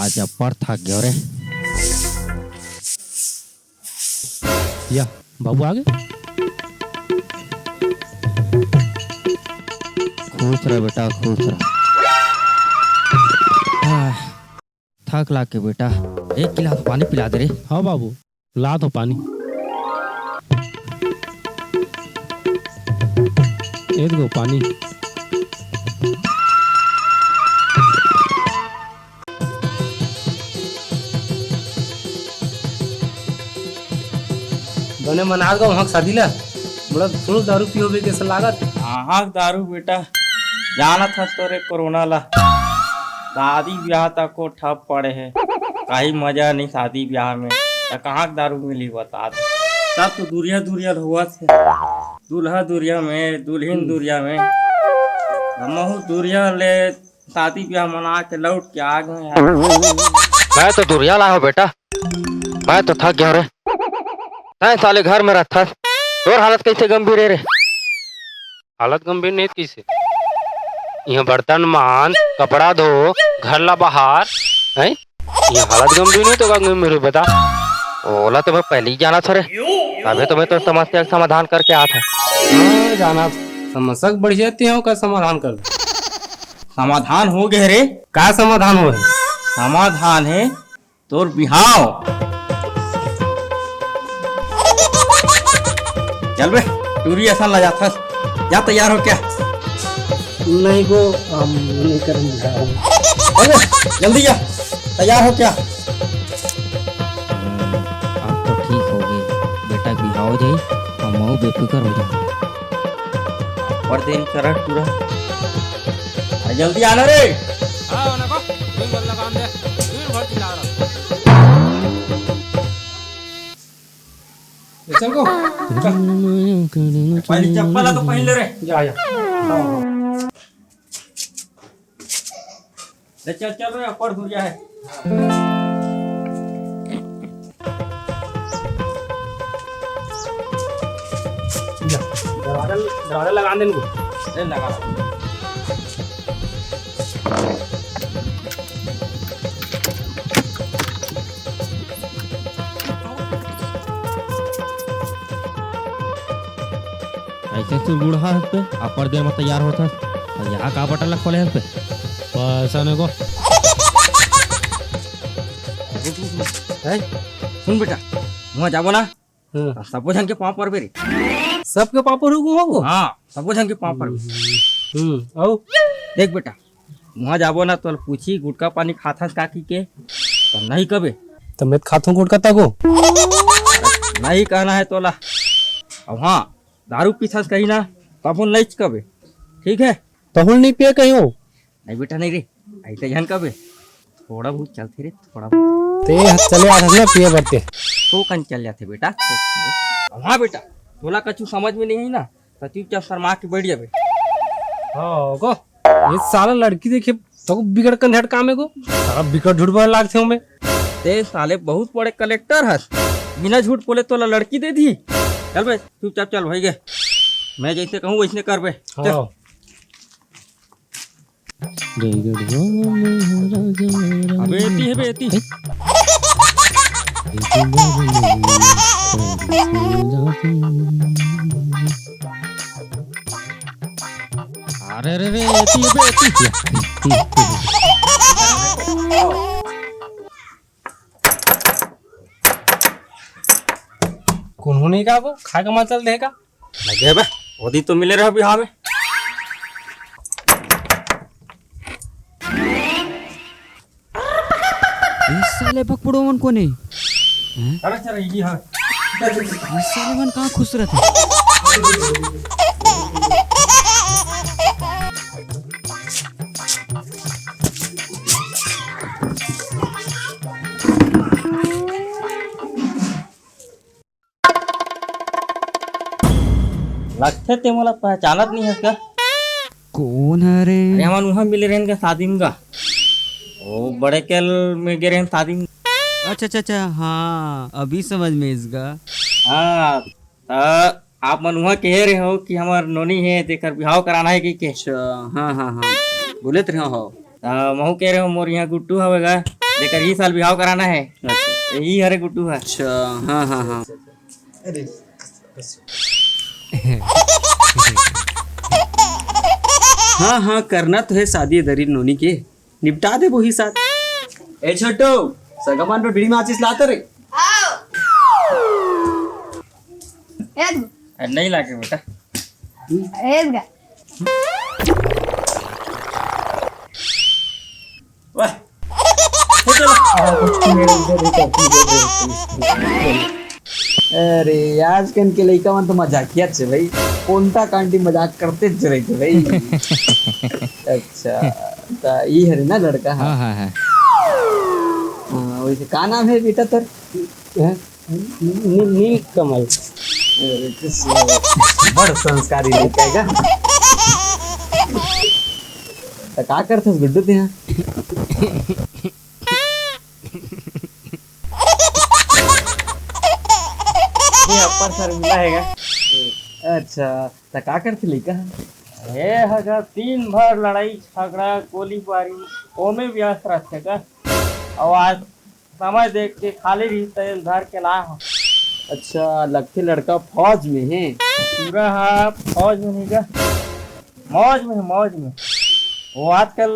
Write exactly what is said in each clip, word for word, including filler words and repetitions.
जब्बर थक गयो रे। या, बाबू आ गे। खुश रह बेटा, खुश रह। आह, थक लाग के बेटा, एक गिलास पानी पिला दे रे। हाँ बाबू, ला तो पानी। ए दे गो पानी। बने मनात गा वहाँ शादी ला। बड़ा सुनो दारू पियो बे कैसे लागत? कहाँ के दारू बेटा, जानत हस तो रे कोरोना ला। शादी ब्याह तक को ठप पड़े हे, कहीं मजा नहीं शादी ब्याह में। त कहाँ के दारू मिली बता दे। सब तो दुरिया दुरिया धोवत हे, दूल्हा दुरिया में, दुल्हिन दुरिया में। हमहू दुरिया ले शादी ब्याह मना के लौट के आ गए यार। मैं तो दुरिया ला हो बेटा, मैं तो थक गया रे। तैं साले घर में रहथस, तोर हालत कैसे गंभीर है रे? हालत गंभीर नहीं कैसे? यहाँ बर्तन मान, कपड़ा धो, घर ला बहार, हैं? यहाँ हालत गंभीर नहीं तो का गंभीर हो बता? ओला तो मैं पहले ही जाना था रे, तबे तो मैं तो समस्या का समाधान करके आया था। हाँ, जाना था। समस्या के बढ़िया ते हो का समाधान कर दे। समाधान हो गए रे। का समाधान हो है? समाधान है तोर बिहाव। चल बे, टूरी असन ला जाथस। जा तैयार हो क्या? नहीं गो, हम नहीं करेंगे। अरे, जल्दी जा, तैयार हो क्या? अब तो ठीक हो गए, बेटा के बिहाव हो जाई, हम मऊ बेफिकर हो जाए। और देरी करत टूरा। अरे जल्दी आना रे। हाँ, ओनको दिन भर लगाम दे, दिन भर चिल्ला रहा। ले चल को। पहले चप्पल ला तो पहन ले रे। जा, जा। हाँ, हाँ। ले चल, चल रे, ऊपर धुरिया है। जा, दरवाजा, दरवाजा लगा दे इनको। ले लगा। ऐसे तू बूढ़ा हस बे, अपर देर में तैयार होत हस, और यहाँ का बटन ला खोले हस बे? पैसा नहीं को। हैं? सुन बेटा, वहाँ जाबो ना, हाँ। सबो झन के पाँव परबे रे। सबके पाँव परहू को? हाँ, सबो झन के पाँव परबे। हम्म, आओ। देख बेटा, वहाँ जाबो ना, तोला पूछी, "गुटखा पानी खाथस का?" कहिके, त नहीं कबे। त मैं त खाथों गुटखा तको। नहीं कहना है तोला। अब हाँ, दारू पीथस कही ना, तब नइच कबे। ठीक है? तहुल नहीं पिए कहीं हो? नहीं बेटा, नहीं रे, ऐसे झन कबे। थोड़ा बहुत चलथे रे, थोड़ा बहुत। ते ह चले आथस ना पिए बर ते। तो कन चल जाथे बेटा, तो। हाँ बेटा, तोला कछु समझ में नहीं है ना, तो चुपचाप शर्मा के बैठ जाबे। हाँ, को? ये साला लड़की देखे तो बिगड़ कंधेड़ काम है को। साला बिगड़ झूठ बोले लागथे हूँ मैं। ते साले बहुत बड़े कलेक्टर हस, बिना झूठ बोले तोला लड़की दे दी। चल बे, चुपचाप चल भाई गे, मैं जैसे कहूँ वैसने कर बे। चल। हाँ। अबे एती हे बे, एती। अरे रे रे, एती हे बे, एती। कोनो नहीं का वो, खाए का मजा चल देगा। लगे बे, ओदी तो मिले रहो बिहाव में। इस साले भकपड़ो मन कोने? हैं? अरे चल, ये हाँ। इस साले मन कहाँ खुश रहते? लगथे ते मोला पहचानत नहीं हस का? कौन है रे? अरे, हमन उहाँ मिले रहेन का शादी में का? ओ, बड़े कल में गे रहेन शादी में। अच्छा, अच्छा, अच्छा, हाँ, अभी समझ में इसका। हाँ, त आप मन उहाँ कहे रहे हो कि हमर नोनी है, तेकर बिहाव कराना है कि के? अच्छा, हाँ, हाँ, हाँ, बोलत रहे हो। त महू कहे रहे हो, मोर यहाँ गुड्डू हवे गा। जेकर ई साल बिहाव कराना हे। अच्छा। यही हरे गुड्डू हे। अच्छा, हाँ, हाँ, हाँ। अरे। हाँ, हाँ, करना तो हे शादी दरी नोनी के, निपटा देबो ही साथ। ए छोटू, सगा मन बर बीड़ी माचिस लात रे। ए, नहीं लागे बेटा। ए, वाह। अरे, आजकल के लइका मन तो मजाकिया च हे भाई, कोंटा कांटी मजाक करते च रहिथे भाई। अच्छा, त ई हरे ना लड़का ह? हाँ, हाँ, हाँ। हाँ, वैसे का नाम हे बेटा तोर? हैं? नी-, नील कमल। अरे, किस बड़ संस्कारी लइका हे गा। त का करथस गुड्डू तें? ये अपर शर्मिला हे गा। अच्छा, त का करथे लइका? ए ह गा, दिन भर लड़ाई झगड़ा गोलीबारी ओमे व्यस्त रहिथे गा। अउ आज समय देख के खाली रहिस त एला धर के लाए हंव। अच्छा, लगथे लड़का फौज में हे। पूरा ह फौज में नहीं गा, मौज में हे, मौज में। वो आजकल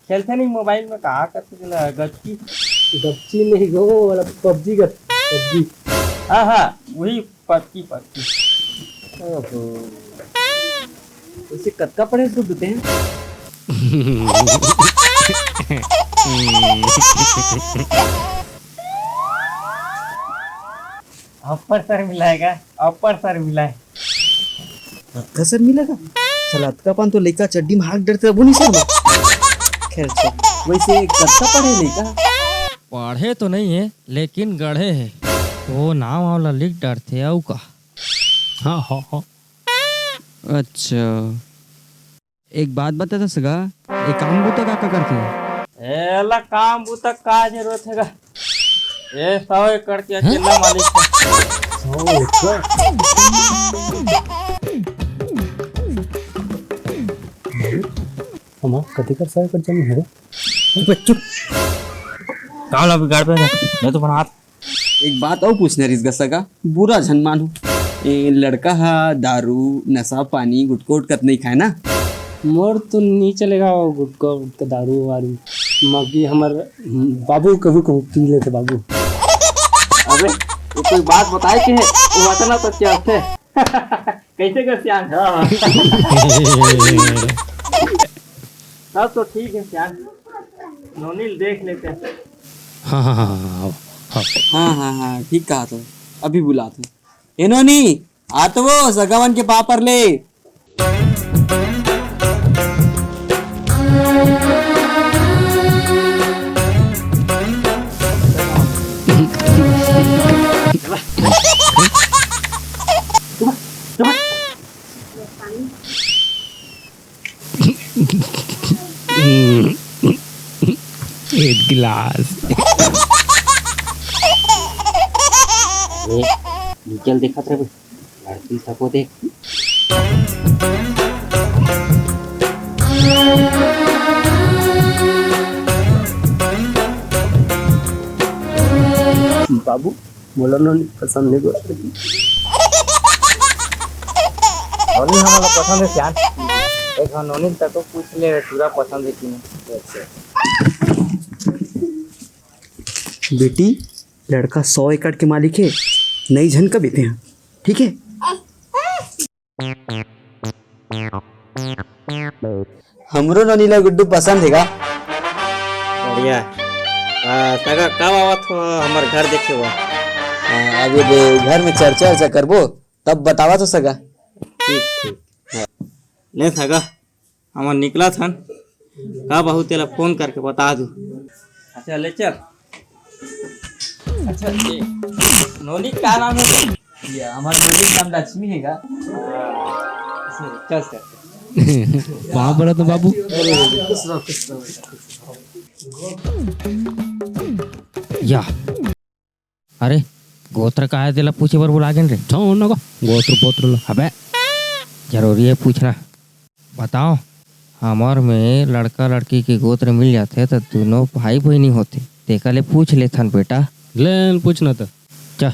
खेलथे नहीं मोबाइल में, का करथे तेला, गपची? गपची नहीं गो, वो वाला पबजी का, पबजी। हाँ, हाँ, वही पबजी, पबजी। ओहो। वैसे कतका पढ़े गुड्डू तें? अपर शर्मिला हे गा, अपर शर्मिला हे। अतका शर्मिला का? साला अतका पान तो लइका चड्डी में हाथ डरथे, वो नहीं शर्मा। खैर छोड़, वैसे कतका पढ़े लइका? पढ़े तो नहीं हे, लेकिन गढ़े हे। वो नाम वाला लिख डरथे, अउ का? हाँ, हाँ, हाँ। अच्छा। एक बात बता त सगा, ये काम बूता का, का करथे? एला काम बूता का जरूरत हे गा? ये सौ एकड़ के अकेला मालिक हे। सौ एकड़? हमार कतेक सौ एकड़ जमीन हे रे? चुप, चुप। काम ला बिगाड़ पे ना, मैं तो बनात एक बात अउ पूछना रिहिस गा सगा, बुरा झन मानहू। ए, लड़का ह दारू, नशा पानी, गुटखा उटखा त नइ खाय ना? मोर तो नइ चले गा वो गुटखा उटखा, दारू वारू। बाकी हमर बाबू कभू कभू पी लेथे बाबू। अबे, वो कोई बात बताय के हे, वो अतना तो चलथे। कइसे गा सियान? हाँ, हाँ। तब तो ठीक हे सियान, नोनी ल देख लेते हैं। हाँ, हाँ, हाँ, हाँ, आओ, आओ। हाँ, हाँ, हाँ, ठीक कहा तो, अभी बुलात हूँ। ए नोनी, आ तो वो सगा मन के पाँव पर ले। एक गिलास। ए, नीचे ल देखत रहे, लड़की सबको देख। बाबू, मोला नोनी पसंद नहीं गोठ लगी। नोनी हमला पसंद हे सियान। एक बार नोनी तको पूछ ले, पूरा पसंद हे कि नहीं। बेटी, लड़का सौ एकड़ के मालिक हे, नई झन का बेटे हैं, ठीक है? हमरो नोनी ला गुड्डू पसंद हे गा। बढ़िया। आ, सगा, कब आवत हो हमर घर देखे हो? आ, अभी दे, घर में चर्चा वर्चा करबो, तब बतावा तो सगा। ठीक, ठीक। हाँ। ले सगा, हमन निकलत हन। कब आहू तेला फोन करके बता दू। अच्छा, ले चल। अच्छा, ये नोनी का नाम हे? ये हमर नोनी के नाम लक्ष्मी हे गा। चल, चल। पाँव परत हँव बाबू। खुश रहो, खुश रहो बेटा, खुश रहो। या। अरे, गोत्र का हे तेला पूछे बर बुला गेन रे? ठौन न गा, गोत्र पोत्र ला। अबे, जरूरी हे पूछना। बताओ, हमर में लड़का लड़की के गोत्र मिल जाथे त दूनों भाई बहिनी होथे। तेकर ले पूछ लेथन बेटा। ले न पूछ न त। चा।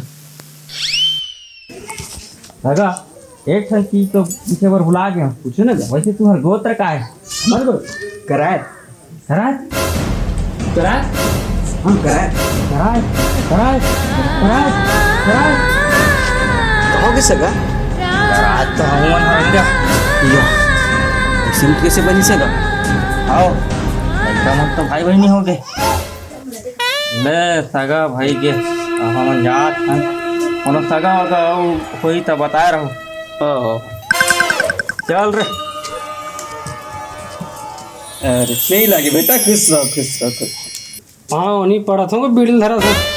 सगा, एक ठन चीज तो पूछे बर भुला गया। पूछे ना जा। वैसे तुहर गोत्र का है? हमारे गोत्र? करायत। करायत? करायत? हाँ, करायत। करायत, करायत, करायत, करायत। कहोगे सगा? करायत तो हूँ हरंगा। यो, ऐसे में कैसे बनी सगा? आओ, एकदम हम तो भाई बहनी हो गए। ले सगा भाई के, अब हमन जात हन। कोनो सगा वगा अउ होई त बताए रहो। ओहो। चल रे। अरे, नहीं लागे बेटा, खुश रहो, खुश रहो, खुश। पाँव नहीं पड़त हो, बीड़ी धरत हो।